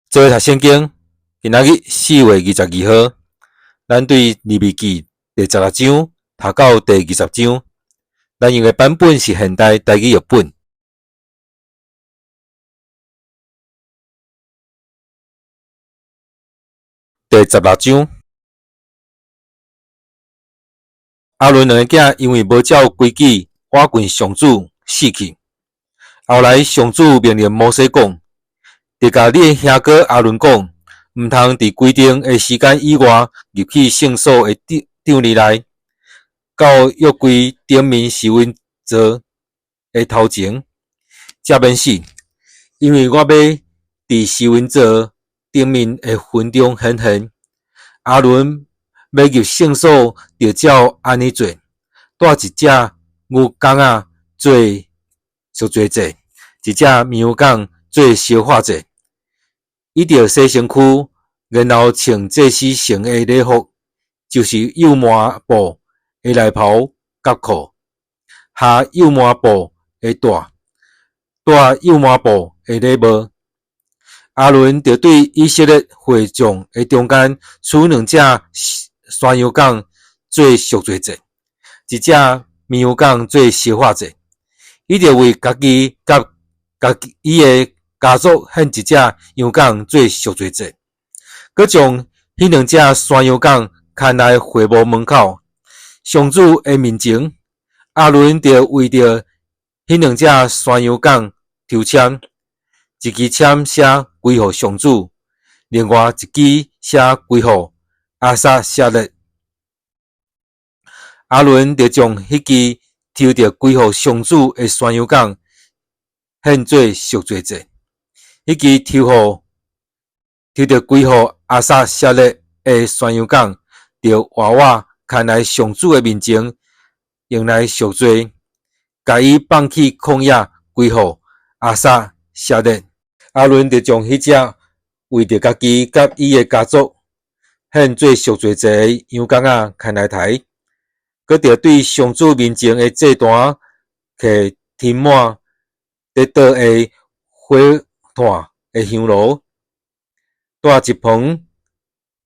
做伙讀聖經，今仔日4月22號，咱對利未記第十六章讀到第二十章。咱用的版本是現代台語譯本。第十六章，亞倫兩个囝因為無照規矩倚近上主死去。後來上主命令摩西講：著共你的兄哥亞倫講，毋通佇規定的時間以外入去聖所的帳篷內，到約櫃頂面施恩座的頭前，才免死。因為我欲佇施恩座頂面的雲中顯現。亞倫欲入聖所，著照按呢做，帶一隻牛犅仔做贖罪祭，一隻綿羊犅做燒化祭。伊著洗身軀，然後穿祭司穿的禮服，就是幼毛布的內袍佮褲，下幼毛布的帶，戴幼毛布的禮帽。亞倫著對以色列會眾的中間取兩隻山羊犅做贖罪祭，一隻綿羊犅做燒化祭。伊著為家己佮伊的家族獻一隻羊犅做贖罪祭，閣將彼兩隻山羊犅牽來會幕門口，上主的面前。亞倫著為著彼兩隻山羊犅抽籤，一支籤寫歸予上主，另外一支寫歸予阿撒撒勒。亞倫著將彼支抽著歸予上主的山羊犅獻做贖罪祭，彼支抽著歸予阿撒撒勒的山羊犅，著活活牽來上主的面前，用來贖罪，共伊放去曠野歸予阿撒撒勒。亞倫就將彼隻為著家己佮伊的家族獻做贖罪祭的羊犅仔牽來刣，閣著對上主面前的祭壇摕添滿得倒的火炭的香爐，帶一盆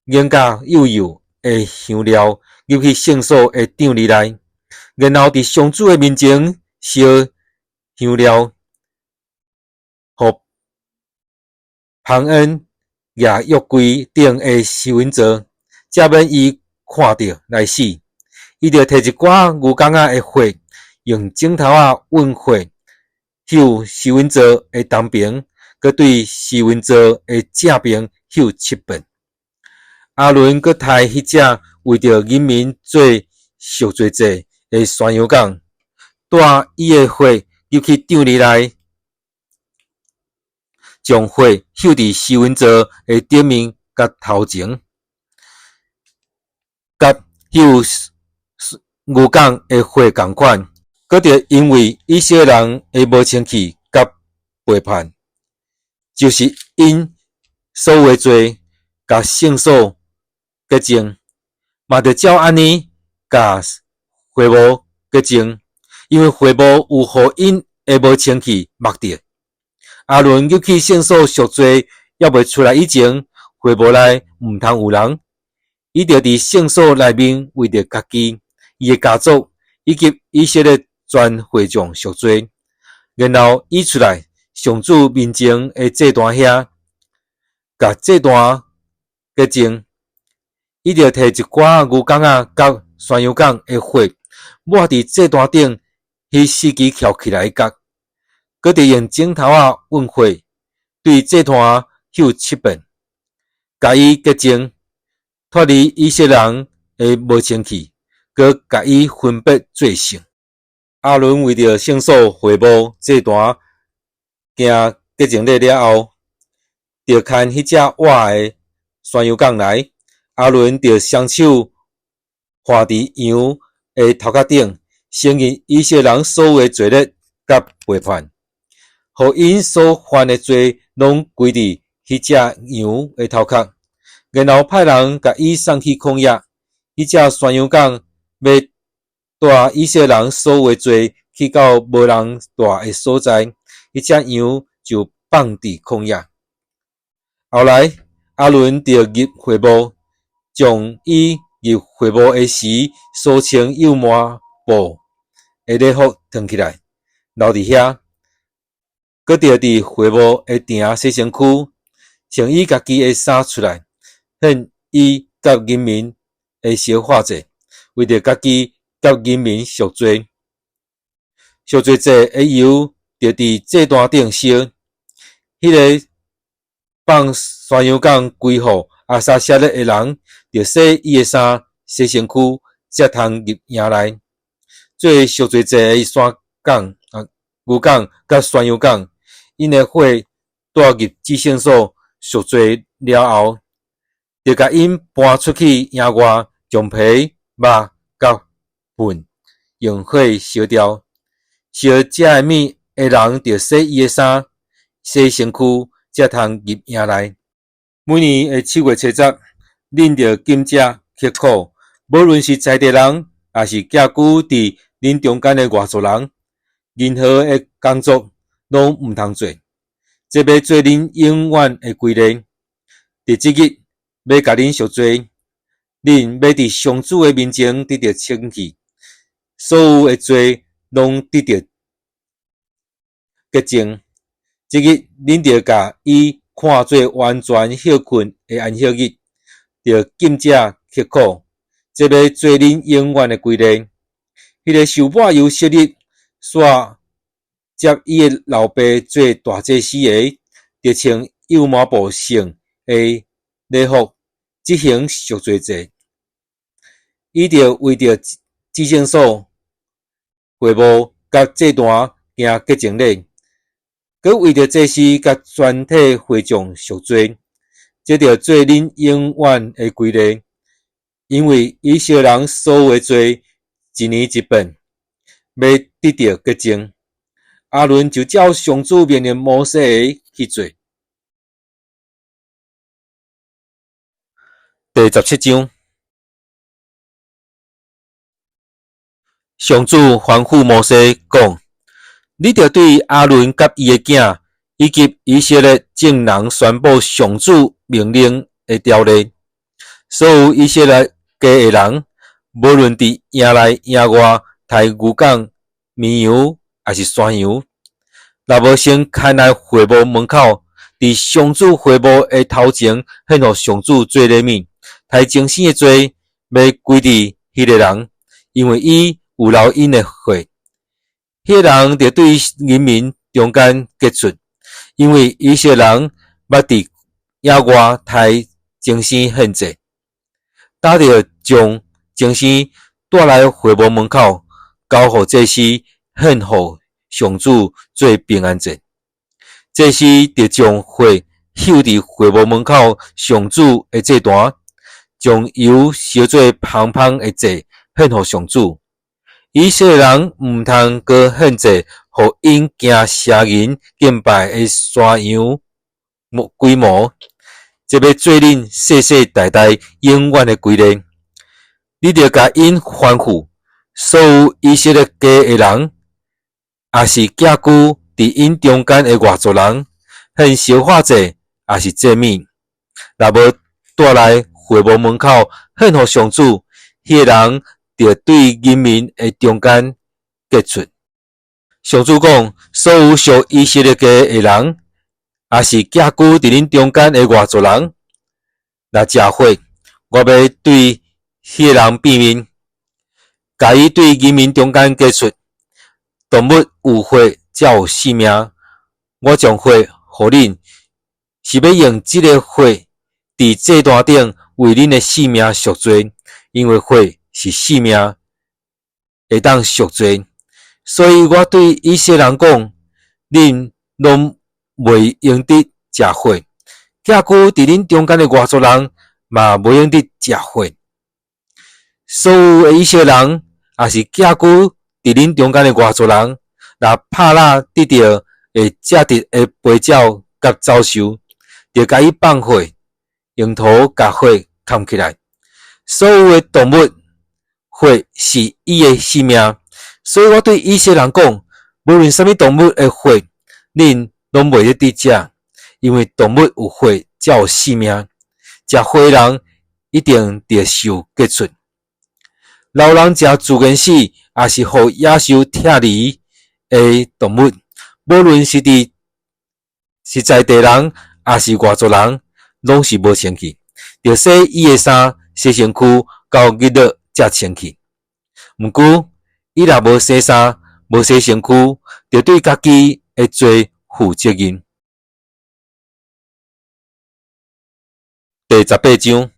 軟甲幼幼的香料入去聖所的帳篷內，然後佇上主的面前燒香料，予香煙蜈約櫃頂的施恩座，才免伊看著來死。伊著提一寡牛犅仔的血，用指頭仔勻血，搝施恩座的東爿，閣對施恩座的正爿搝七遍。亞倫閣刣彼隻為著人民做贖罪祭的山羊犅，帶伊的血入去帳篷內，將血搝佇施恩座的頂面佮頭前，佮搝牛犅的血仝款，閣著因為以色列人的無清氣佮背叛，就是𪜶所有的罪，共聖所潔淨，嘛著照按呢共會幕潔淨，因為會幕有予𪜶的無清氣目著。亞倫入去聖所贖罪，猶未出來以前，會幕內毋通有人。伊著佇聖所內面為著家己、伊的家族以及以色列全會眾贖罪，然後伊出來上主面前的祭壇遐，共祭壇潔淨。伊著提一寡牛犅仔佮山羊犅的血，抹佇祭壇頂彼四支翹起來的角，閣著用指頭仔勻血，對祭壇搝七遍，共伊潔淨，脫離以色列人的無清氣，閣共伊分別做聖。亞倫為著聖所、會幕、祭壇行潔淨禮了後，就牽彼隻活的山羊犅來。亞倫就雙手按佇羊的頭殼頂，承認以色列人所有的罪孽佮背叛，予𪜶所犯的罪攏歸佇彼隻羊的頭殼，然後派人共伊送去曠野。彼隻山羊犅欲帶以色列人所有的罪去到無人蹛的所在，彼隻羊就放佇曠野。後來，亞倫著入會幕，將伊入會幕的時所穿油麻布的禮服脫起來，留佇遐。閣著佇會幕的埕洗身軀，穿伊家己的衫出來，獻伊佮人民的燒化祭，為著家己佮人民贖罪。贖罪祭的油著佇祭壇頂燒。彼个放山羊犅歸予阿撒設勒的人，著洗伊的衫、洗身軀，才通入營內。做贖罪祭的山犅、牛犅佮山羊犅，𪜶的血帶入至聖所贖罪了後，著共𪜶搬出去營外，將皮、肉佮糞用火燒掉。燒這个物的人，著洗伊的衫、洗身軀，才通入營內。每年的7月70，恁著禁食刻苦，無論是在地人，抑是寄居佇恁中間的外族人，任何的工作攏毋通做。這欲做恁永遠的規例。佇這日欲共恁贖罪，恁欲佇上主的面前得著清氣，所有的罪攏得著潔淨。這日恁著共伊看做完全歇睏的安息日，著禁食刻苦，這欲做恁永遠的規例。彼个受抹油洗禮，煞接伊的老爸做大祭司的，著穿油麻布聖的禮服執行贖罪祭。伊著為著至聖所、會幕佮祭壇行潔淨禮，閣為著祭司佮全體會眾贖罪。這著做恁永遠的規例，因為以色列人所有的罪一年一變，欲得著潔淨。亞倫就照上主命令摩西的去做。第17章，上主吩咐摩西講：你著對亞倫佮伊的囝，以及以色列眾人宣布上主命令的條例。所有以色列家的人，無論佇營內營外，刣牛犅、綿羊，抑是山羊，若無先牽來會幕門口，佇上主會幕的頭前獻予上主做禮物，刣牲的罪欲歸佇彼个人，因為伊有流𪜶的血。彼个人著對人民中間革出，因為以色列人捌佇野外刣牲獻祭，焦著將牲帶來會幕門口，交予祭司獻予上主做平安祭。祭司著將血搝佇會幕門口上主的祭壇，將油燒做香芳的祭獻予上主。以色列人毋通閣獻祭予𪜶驚邪神敬拜的山羊鬼魔。這欲做恁世世代代永遠的規例。你著共𪜶吩咐，所有以色列家的人，抑是寄居佇𪜶中間的外族人，獻燒化祭，抑是祭物，若無帶來會幕門口獻予上主，彼个人著對人民的中間革出。上主講，所有屬以色列家的人，抑是寄居佇恁中間的外族人，若食血，我欲對彼个人變面，共伊對人民中間革出。動物有血才有性命，我將血予恁，是欲用這个血佇祭壇頂為恁的性命贖罪，因為血是性命，會當贖罪。所以我對以色列人講，恁攏袂用得食血，寄居佇恁中間的外族人嘛袂用得食血。所有的以色列人，抑是寄居佇恁中間的外族人，若拍獵得著會食得的飛鳥佮走獸，著共伊放血，用塗共血崁起來。所有的動物，血是伊的性命，所以我對以色列人講，無論啥物動物的血，恁攏袂得食，因為動物有血才有性命。食血的人一定著受革出。若有人食自然死，抑是予野獸拆離的動物，無論是在地人，抑是外族人，攏是無清氣。著洗伊的衫，洗身軀，到日落才清氣。毋過，伊若無洗衫，無洗身軀，著對家己的罪負責任。第18章，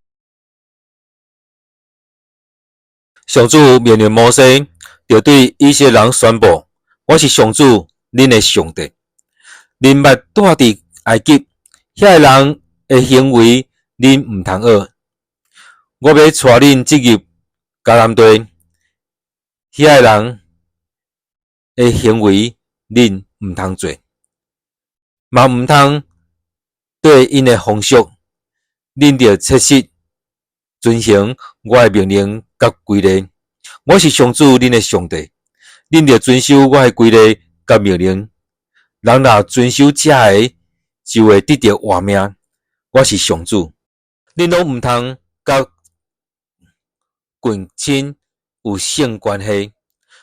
上主命令摩西，著對以色列人宣布：我是上主，恁的上帝。恁捌住佇埃及，遐个人的行為，恁毋通學。我欲帶恁進入迦南地，遐個人的行為，恁毋通做，嘛毋通綴𪜶的風俗。恁著切實遵行我的命令佮規例。我是上主恁的上帝，恁著遵守我的規例佮命令。人若遵守這个，就會得著活命。我是上主，恁攏毋通佮近親有性關係。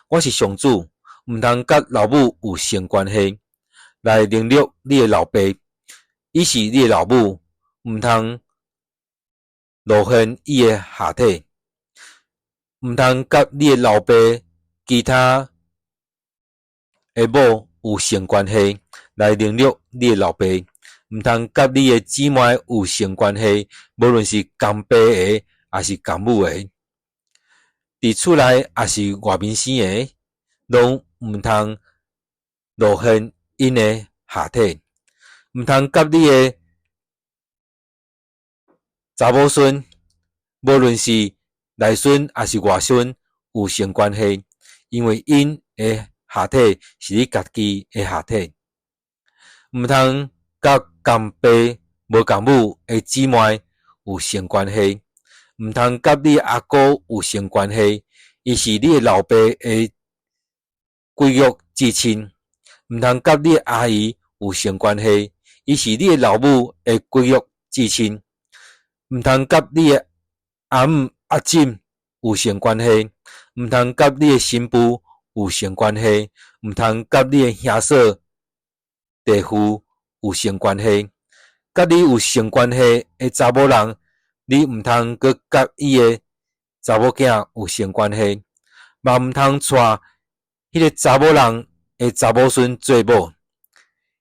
我是上主，毋通佮老母有性關係，來凌辱你的老爸，伊是你的老母，毋通露現伊的下體，毋通佮你的老爸其他的某有性關係，來凌辱你的老爸，毋通佮你的姊妹有性關係，無論是仝爸的，抑是仝母的，佇厝內抑是外面生的，攏毋通露現𪜶的下體，毋通佮你的查某孫，無論是內孫抑是外孫有性關係，因為𪜶的下體是你家己的下體。毋通佮仝爸無仝母的姊妹有性關係，毋通佮你阿姑有性關係，伊是你的老爸的骨肉至親。毋通佮你的阿姨有性關係，伊是你的老母的骨肉至親。毋通佮你的阿姆阿姊有性關係，毋通佮你的新婦有性關係，毋通佮你的兄嫂弟婦有性關係。佮你有性關係的查某人，你毋通閣佮伊的查某囝有性關係，嘛毋通娶彼个查某人的查某孫做某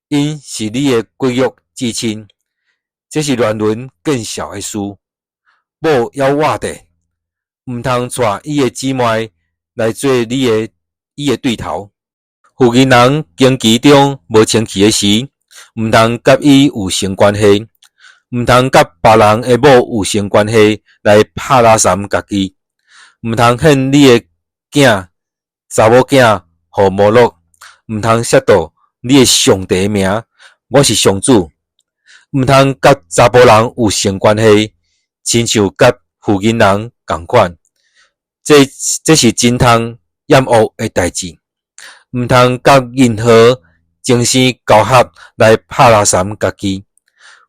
，𪜶是你的骨肉至親。這是亂倫見笑的事。某猶活著，毋通娶伊的姊妹來做你的伊的對頭。婦人人經期中無清氣的時，毋通佮伊有性關係，毋通佮別人的某有性關係來拍垃圾家己，毋通獻你的囝查某囝予摩洛，毋通褻瀆你的上帝的名。我是上主。毋通佮查埔人有性關係，親像佮婦人人仝款。這是真通厭惡的代誌。毋通佮任何精生交合來拍垃圾家己。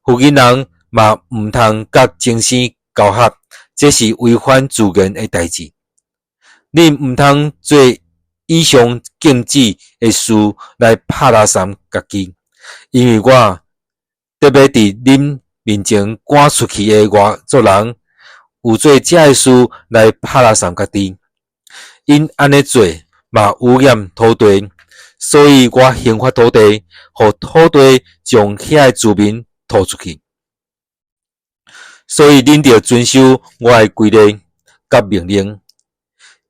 婦人人嘛毋通佮精生交合，這是違反自然的代誌。恁毋通做以上禁止的事來拍垃圾家己，因為我特欲佇恁面前趕出去的外族人，有做這个事來拍垃圾家己，𪜶按呢做嘛汙染土地，所以我刑罰土地，予土地將遐个住民吐出去。所以恁著遵守我的規例佮命令。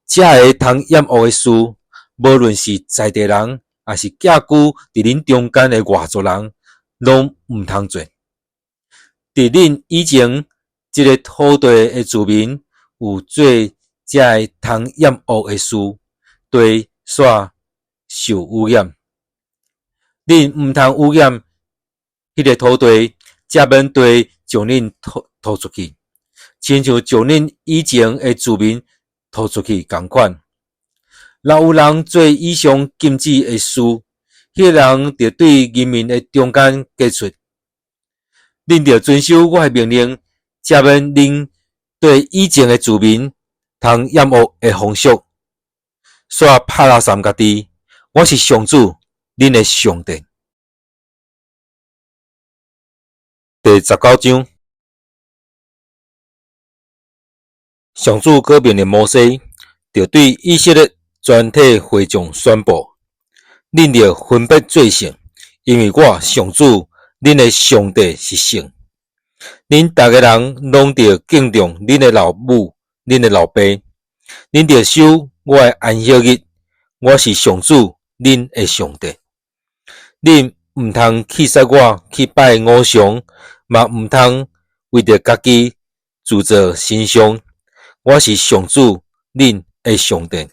這个通厭惡的事，無論是在地人，抑是寄居佇恁中間的外族人，攏毋通做。佇恁以前，這个土地的住民有做這个通厭惡的事，地煞受汙染。恁毋通汙染彼个土地，才免地將恁吐出去，親像將恁以前的住民吐出去仝款。若有人做以上禁止的事，彼个人著對人民的中間革出。恁著遵守我的命令，才免恁對以前的子民通厭惡的風俗，煞拍垃圾家己。我是上主，恁的上帝。第19章，上主閣命令摩西，著對以色列全體會眾宣布：恁著分別做聖，因為我上主恁的上帝是聖。恁逐个人攏著敬重恁的老母、恁的老爸。恁著守我的安息日，我是上主恁的上帝。恁毋通棄殺我去拜偶像，嘛毋通為著家己自造神像。我是上主恁的上帝。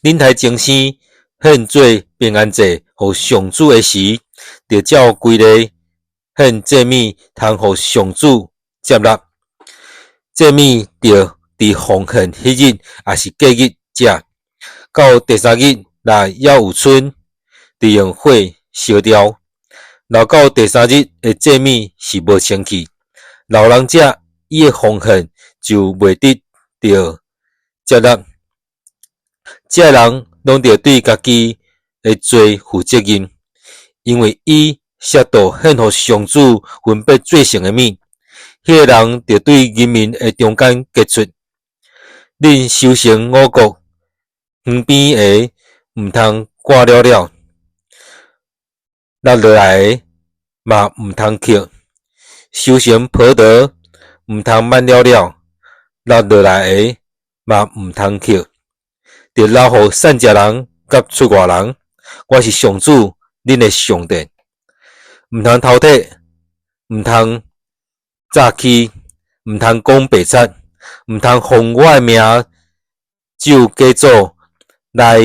恁刣精牲獻做平安祭予上主的時，著照規例獻祭物，通予上主接納。祭物著佇奉獻彼日，抑是隔日食。到第三日，若猶有賰，著用火燒掉。留到第三日的祭物是無清氣，老人食伊的奉獻就袂得著接納。這人攏著對家己的罪負責任，因為伊褻瀆獻予上主分別做聖的物，彼個人著對人民的中間革出。恁收成五穀，園邊的毋通割了了，落落來的嘛毋通抾。收成葡萄毋通挽了了，落落來的嘛毋通抾。著留予散食人佮出外人。我是上主恁的上帝。毋通偷提，毋通詐欺，毋通講白賊，毋通奉我的名咒假祖來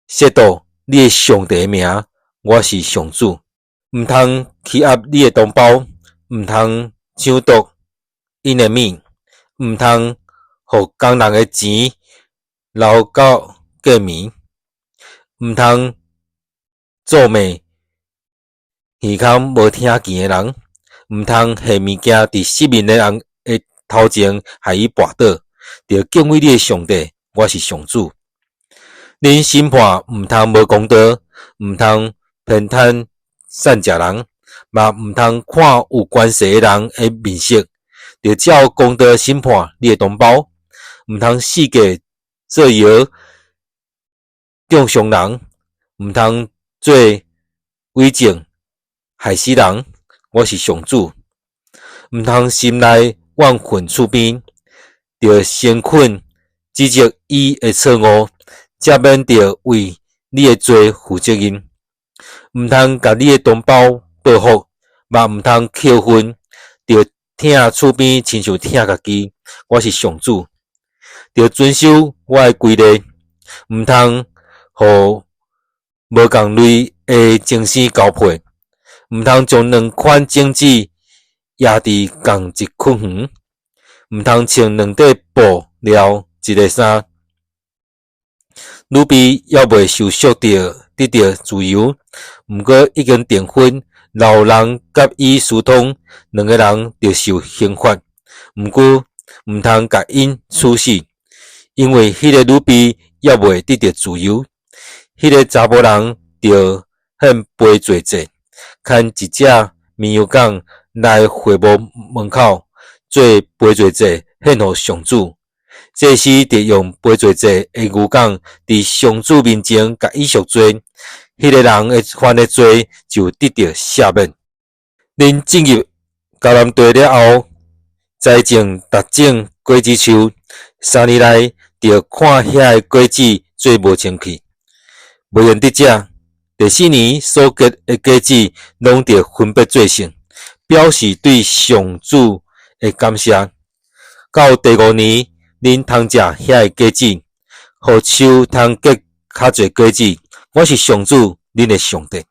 褻瀆你的上帝的名。我是上主。毋通欺壓你的同胞，毋通搶奪𪜶的物，毋通予工人的錢留到過暝，毋通咒罵耳孔無聽見的人，毋通下物件佇失明的人的頭前害伊跋倒。著敬畏你的上帝，我是上主。恁審判毋通無公道，毋通偏袒散食人，嘛毋通看有權勢的人的面色，著照公道審判你的同胞，毋通四界造謠中傷人，毋通做偽證害死人。我是上主。毋通心內怨恨厝邊，著誠懇指責伊的錯誤，才免著為你的罪負責任。毋通共你的同胞報復，嘛毋通抾恨，著疼厝邊親像疼家己。我是上主。著遵守我的規例，毋通予無仝類的精生交配，毋通將兩款種子掖佇仝一窟園，毋通穿兩塊布料一个衫。女婢猶未受束著得著自由，毋過已經訂婚，老人佮伊私通，兩个人著受刑罰。毋過毋通共𪜶處死，因為彼个女婢猶未得著自由。彼个查埔人著獻賠罪祭，牽一隻綿羊犅來會幕門口做賠罪祭，獻予上主。祭司著用賠罪祭的牛犅佇上主面前共伊贖罪，彼个人的犯的罪就得著赦免。恁進入迦南地了後，栽種逐種果子樹，3年內著看遐个果子做無清氣，袂用得食。第四年所結的果子，攏著分別做聖，表示對上主的感謝。到第五年，恁通食遐个果子，予樹通結較濟果子。我是上主，恁的上帝。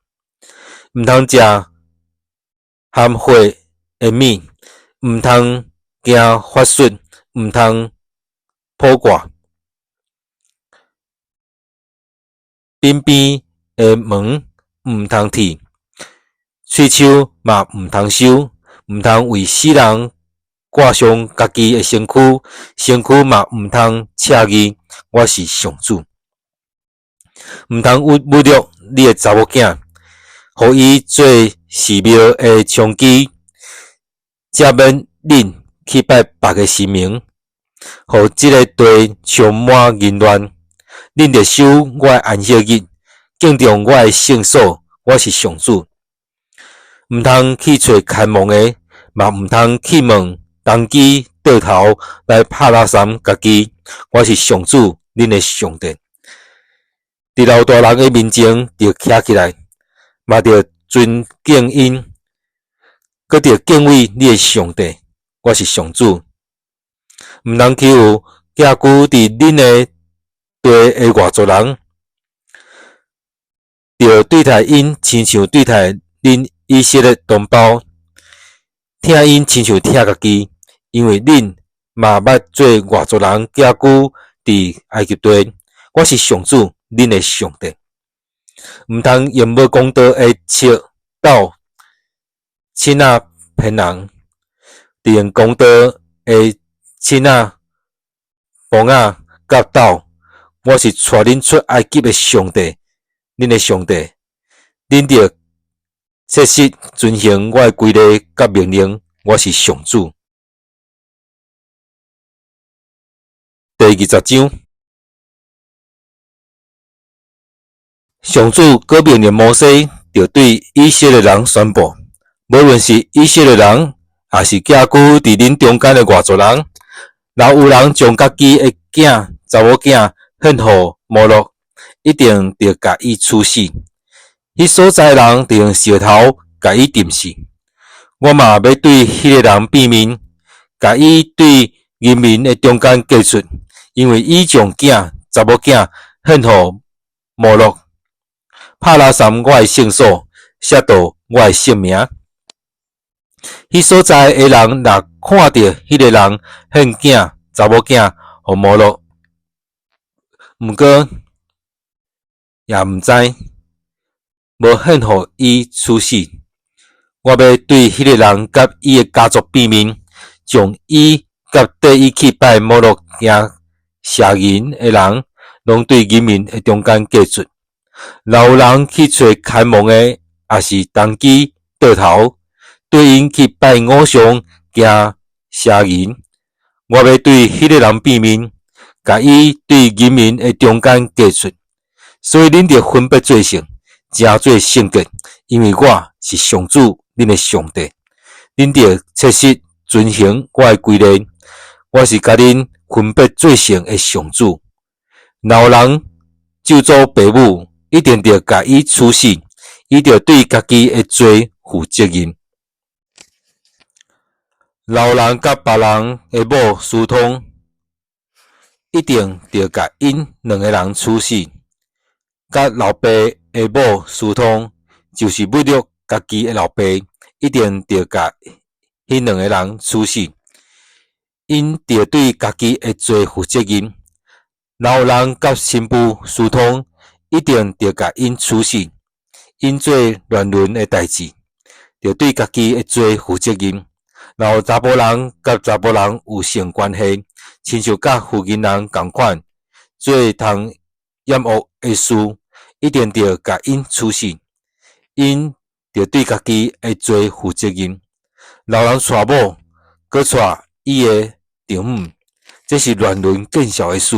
毋通食含血的物，毋通行法術，毋通卜卦。鬢邊的毛毋通剃，喙鬚嘛毋通修，毋通為死人掛上家己的身軀，身軀嘛毋通赤字。我是上主。毋通侮辱你的查某囝，予伊做寺廟的充飢，才免恁去拜別个神明，予這个地充滿淫亂。恁著守我的安息日，敬重我的聖所，我是上主。毋通去揣牽亡的，嘛毋通去問童乩倒頭來拍垃圾家己。我是上主，恁的上帝。佇老大人的面前著徛起來，嘛著尊敬𪜶，閣著敬畏你的上帝。我是上主。毋通欺負寄居佇恁的地的外族人，著對待𪜶親像對待恁以色列同胞，疼𪜶親像疼家己，因為恁嘛捌做外族人寄居佇埃及地。我是上主，恁的上帝。毋通用無公道的尺斗尺仔騙人，著用公道的尺仔、磅仔佮斗。我是帶恁出埃及的上帝，恁的上帝。恁著切實遵行我的規例佮命令。我是上主。第20章，上主閣命令摩西，著對以色列人宣布：無論是以色列人，抑是寄居佇恁中間的外族人，若有人將家己的囝、查某囝獻予摩洛，一定著共伊處死。彼所在人著用石頭共伊釘死。我嘛欲對彼個人變面，共伊對人民的中間隔出，因為伊將囝、查某囝獻予摩洛，拍垃圾我的聖所，褻瀆我的聖名。彼所在的人若看著彼個人獻囝、查某囝予摩洛，毋過也毋知，無獻予伊處死，我欲對彼個人佮伊的家族變面，將伊佮綴伊去拜摩洛行邪淫的人，攏對人民的中間隔出。若有人去揣牽亡的，抑是童乩倒頭，綴𪜶去拜偶像行邪淫，我欲對彼個人變面，共伊對人民的中間隔出。所以恁著分別做聖，成做聖潔，因為我是上主恁的上帝。恁著切實遵行我的規例，我是共恁分別做聖的上主。若有人咒詛爸母，一定著共伊處死，伊著對家己的罪負責任。若有人佮別人的某私通，一定著共𪜶兩个人處死。佮老爸的某私通，就是侮辱家己的老爸，一定著共彼兩个人處死。𪜶著對家己的罪負責任。若有人佮新婦私通，一定著共𪜶處死。𪜶做亂倫的代誌，著對家己的罪負責任。若有查埔人佮查埔人有性關係，親像佮婦人人仝款，做通厭惡的事，一定著共𪜶處死。𪜶著對家己的罪負責任。若有人娶某，閣娶伊的丈母，這是亂倫見笑的事。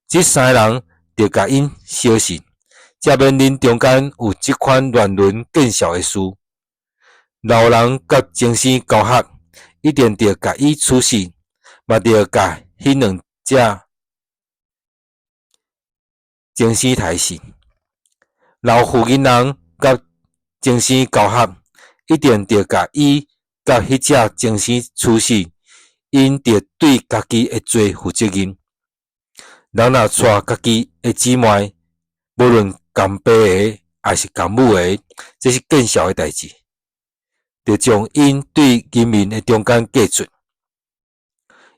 這三个人著共𪜶燒死，才免恁中間有這款亂倫見笑的事。若有人佮精生交合，一定著共伊處死，嘛著共彼兩隻精生刣死。若有婦人佮精生交合，一定著共伊佮彼隻精生處死，𪜶著對家己的罪負責任。人若娶家己的姊妹，無論仝爸的抑是仝母的，這是見笑的代誌，著將𪜶對人民的中間隔出。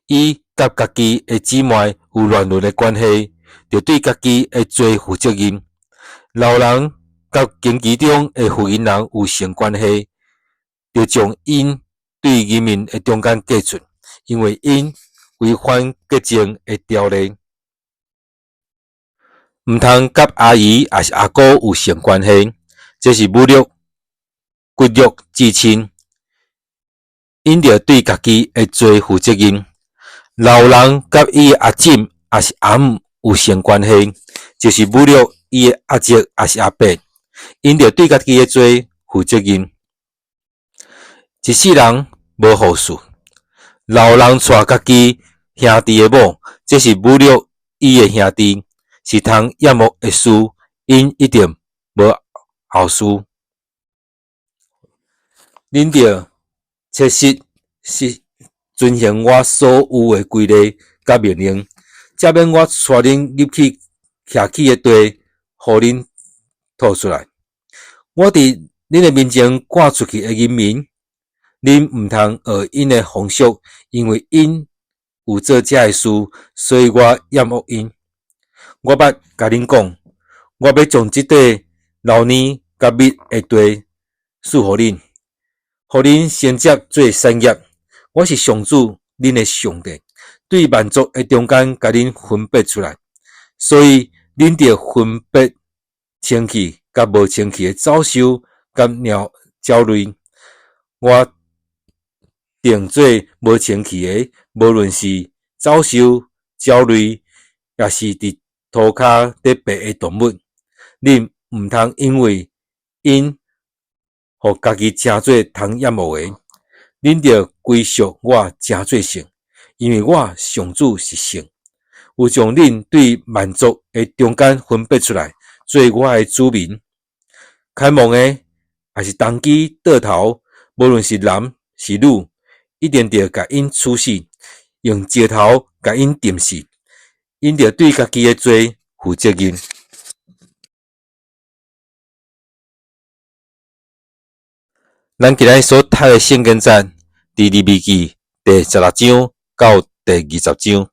伊佮家己的姊妹有亂倫的關係，著對家己的罪負責任。若有人佮佮經期中的婦人有性關係，著將𪜶對人民的中間隔出，因為𪜶違反潔淨的條例。毋通佮阿姨抑是阿姑有性關係，這是侮辱骨肉至親。𪜶著對家己的罪負責任。老人佮伊的阿婶抑是阿姆有性關係，就是侮辱伊的阿叔抑是阿伯，𪜶著對家己的罪負責任。一世人無後嗣，老人娶家己兄弟的某，這是侮辱伊的兄弟，是通厭惡的事，𪜶一定無後嗣。恁著切實是遵行我所有的規例佮命令，才免我帶恁入去徛起的地，予恁吐出來。我佇恁的面前趕出去的人民，恁毋通學𪜶的風俗，因為𪜶有做這个事，所以我厭惡𪜶。我捌共恁講，我欲將這塊流奶佮蜜的地賜予恁，予恁承接做產業。我是上主，恁的上帝，對萬族的中間共恁分別出來，所以恁著分別清氣佮無清氣的走獸佮鳥鳥類。我定做無清氣的，無論是走獸、鳥類，抑是佇塗跤咧爬的動物，恁毋通因為𪜶，予家己成做通厭惡的。恁著歸屬我，成做聖，因為我上主是聖，有將恁對萬族的中間分別出來，做我的子民。牽亡的，抑是童乩倒頭，無論是男是女，一定著共𪜶處死，用石頭共𪜶釘死，𪜶著對家己的罪負責任。咱今仔日所讀的聖經節，佇利未記第16章到第20章。